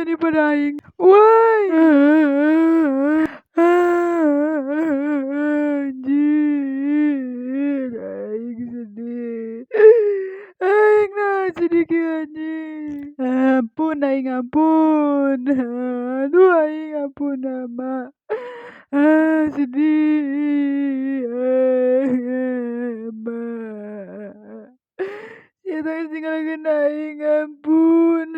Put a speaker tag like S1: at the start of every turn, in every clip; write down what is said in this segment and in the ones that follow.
S1: Terjadi pada aing? Woi. Anjir, aing sedih. Aing nah sedih kieu, anjing. Ampun aing, ampun. Aduh, aing, ampun ama. Ah, sedih. Ama. Sia teh tinggalkeun aing, ampun.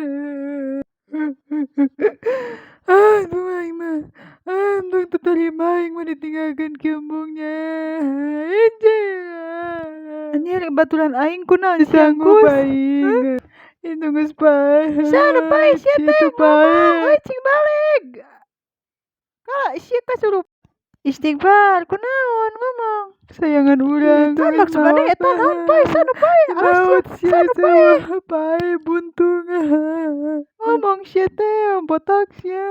S1: Aduh, aing mah. Ah, teu terima aing mah ditinggalkeun kieu embungnya. Anjir.
S2: Anjir, baturan aing kunaon sia,
S1: Sanggup
S2: Kus?
S1: Aing. Itu geus paeh.
S2: Saha nu paeh sia teh
S1: Itu
S2: ngomong
S1: paeh.
S2: Euy, cing baleg. Kala sia kasurup. Istighfar, kunaon ngomong.
S1: Sayangan urang.
S2: Naon maksud maneh eta, naon paeh, saha nu paeh? Awas sia,
S1: Maot sia.
S2: Saha nu paeh?
S1: Saha paeh buntung.
S2: Ngomong sia teh, botak sia.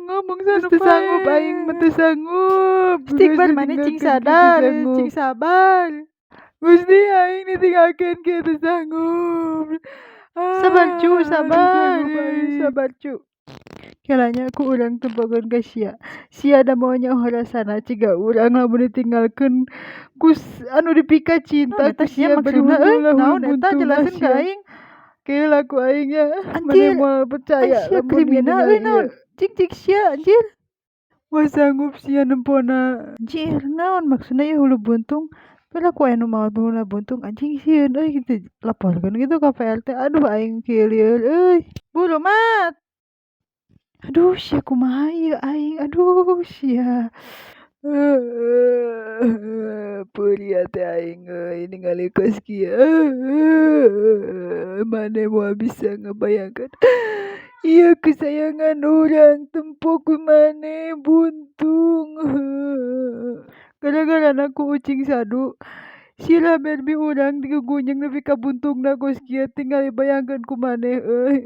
S2: Ngomong saha nu
S1: Geus teu sanggup
S2: paeh.
S1: Aing mah teu sanggup.
S2: Istighfar
S1: Geus
S2: maneh cing
S1: ditinggalkeun kieu teu
S2: sadar,
S1: sanggup.
S2: Cing sabar.
S1: Gusti, aing ditinggalkeun kieu teu sanggup.
S2: Sabar, Cu,
S1: Ah, teu
S2: sabar.
S1: sanggup aing.
S2: Sabar, Cu. Kelanya ku urang tempokeun ka sia. Sia da moal nyaho rasana ciga urang lamun ditinggalkeun ku anu dipika cinta Naon eta
S1: ku
S2: sia
S1: sia
S2: maksudna euy?
S1: bari
S2: Naon
S1: hulu
S2: eta,
S1: buntungna
S2: jelasin ka
S1: sia.
S2: aing.
S1: Keula ku aing nya. Maneh
S2: Anjir.
S1: moal percaya
S2: Ai sia
S1: lamun
S2: kriminal
S1: ningali
S2: euy, naon?
S1: ieu.
S2: Cing cik sia, anjir.
S1: Moal sanggup sia nempona.
S2: Anjir, naon maksudna ieu hulu buntung? Piraku aya nu maot huluna buntung, anjing, sieun euy gitu. Laporkeun gitu ka Pak RT. Aduh, aing kieu lieur euy. Buru mat. Aduh, sia, kumaha ieu aing? Aduh, sia.
S1: Peurih hate aing euy ningali kos kieu. Maneh moal bisa ngabayangkeun. Ieu kesayangan urang tempo ku maneh buntung.
S2: Gara-garana ku ucing sadu. Sirah Barbie urang digugunyeng nepi ka buntungna kos kieu, tinggal dibayangkeun ku maneh euy.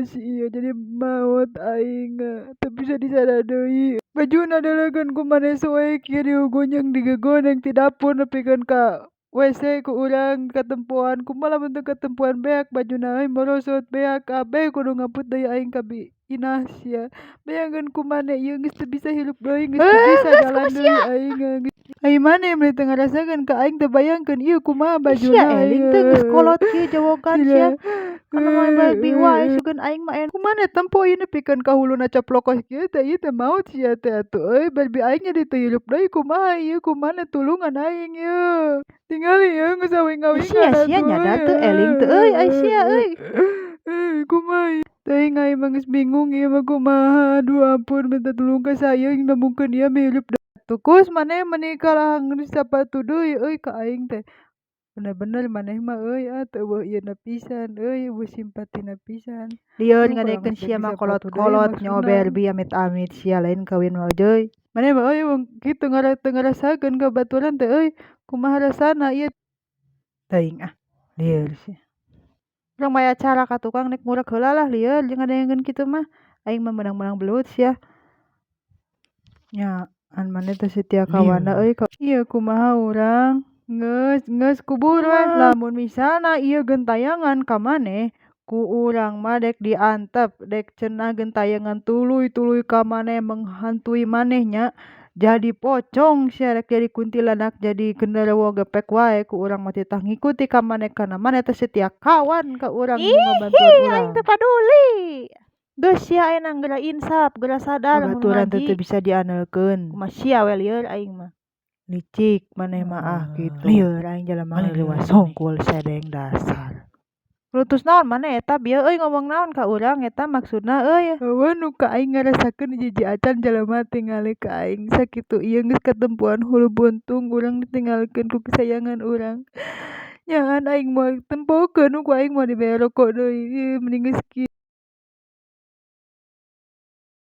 S2: Si ieu jadi maot aing, teu bisa disada deui. Bajuna deuleukeun ku maneh soek kieu, digugunyeng, digegoneng ti dapur nepikeun ka WC ku urang katempoan. Kumaha lamun teu katempoan, beak bajuna euy, morosot beak kabeh, kudu ngaput deui aing ka bi Inah sia. Bayangkeun ku maneh ieu geus teu bisa hirup deui, geus teu bisa
S3: Geus
S2: jalan
S3: kumaha
S2: deui
S3: sia?
S2: Aing. Ai maneh meni teu ngarasakeun ka aing, teu bayangkeun ieu kumaha
S3: Ih, sia
S2: bajuna.
S3: eling teu geus kolot kieu jawokan sia. Kana moal Barbie wae sugan aing mah aya.
S2: Ku maneh tempo ieu nepikeun ka huluna coplok kos kieu teh, ieu teh maot sia teh atuh euy. Barbie aing jadi teu hirup deui, kumaha ieu? Ku maneh tulungan aing ieu. Tingali ieu geus
S3: Ih, sia
S2: awing-awingan
S3: sia
S2: atuh.
S3: Nyadar teu, eling teu euy, ai sia euy.
S2: Kumaha ieu? Teuing, aing mah geus bingung ieu mah kumaha. Aduh, ampun, minta tulung ka saya nembongkeun ieu meh hirup deui. Tuh, Kus, maneh meni kalah sapatu deui euy ka aing teh. Bener-bener maneh mah euy, ah, teu euweuh ieuna pisan euy, euweuh simpatina pisan.
S3: Lieur
S2: Aduh,
S3: ngadengekeun
S2: kalah
S3: sia mah
S2: geus sapatu deui
S3: kolot-kolot nyaho
S2: maksudna.
S3: Barbie, amit-amit sia lain kawin mah euy.
S2: Maneh mah euy kitu teu ngarasakeun ka baturan teh euy. Kumaha rasana ieu?
S3: Teuing ah, lieur sia. Urang mah aya cara ka tukang nek ngurek heula lah, lieur jeung ngadengekeun kitu mah. Aing mah meunang-meunang belut sia.
S2: Nya an maneh teh setia kawanna
S3: Lieur.
S2: Euy. Ieu kumaha urang? Geus geus kubur we. Lamun misalna ieu gentayangan ka maneh, ku urang mah dek diantep, dek cenah gentayangan tuluy-tuluy ka maneh, menghantui maneh nya. Jadi pocong sia, rek jadi kuntilanak, jadi genderuwo gepek wae ku urang mah titah ngikuti ka maneh karena maneh teh setia kawan ka urang nu
S3: Ih,
S2: ngabantuan
S3: aing
S2: urang.
S3: teu paduli. Geus sia ayeuna geura insaf, geura sadar mun
S2: Babaturan teh
S3: ngaji.
S2: Teu bisa diandalkeun.
S3: Kumaha sia we, lieur aing mah.
S2: Licik maneh mah ah kitu.
S3: Lieur aing jalma
S2: Paling
S3: lieur
S2: liwat songkul sedeng dasar.
S3: Lutus naon maneh eta bieu euy, ngomong naon ka urang eta maksudna euy?
S2: Euweuh nu ka aing ngarasakeun hiji acan jelema tingali ka aing sakitu ieu geus katempuan hulu buntung urang ditinggalkeun ku kesayangan urang. Nyaan aing moal tempokeun ku aing moal dibere rokok deui, ieu mending geus kieu.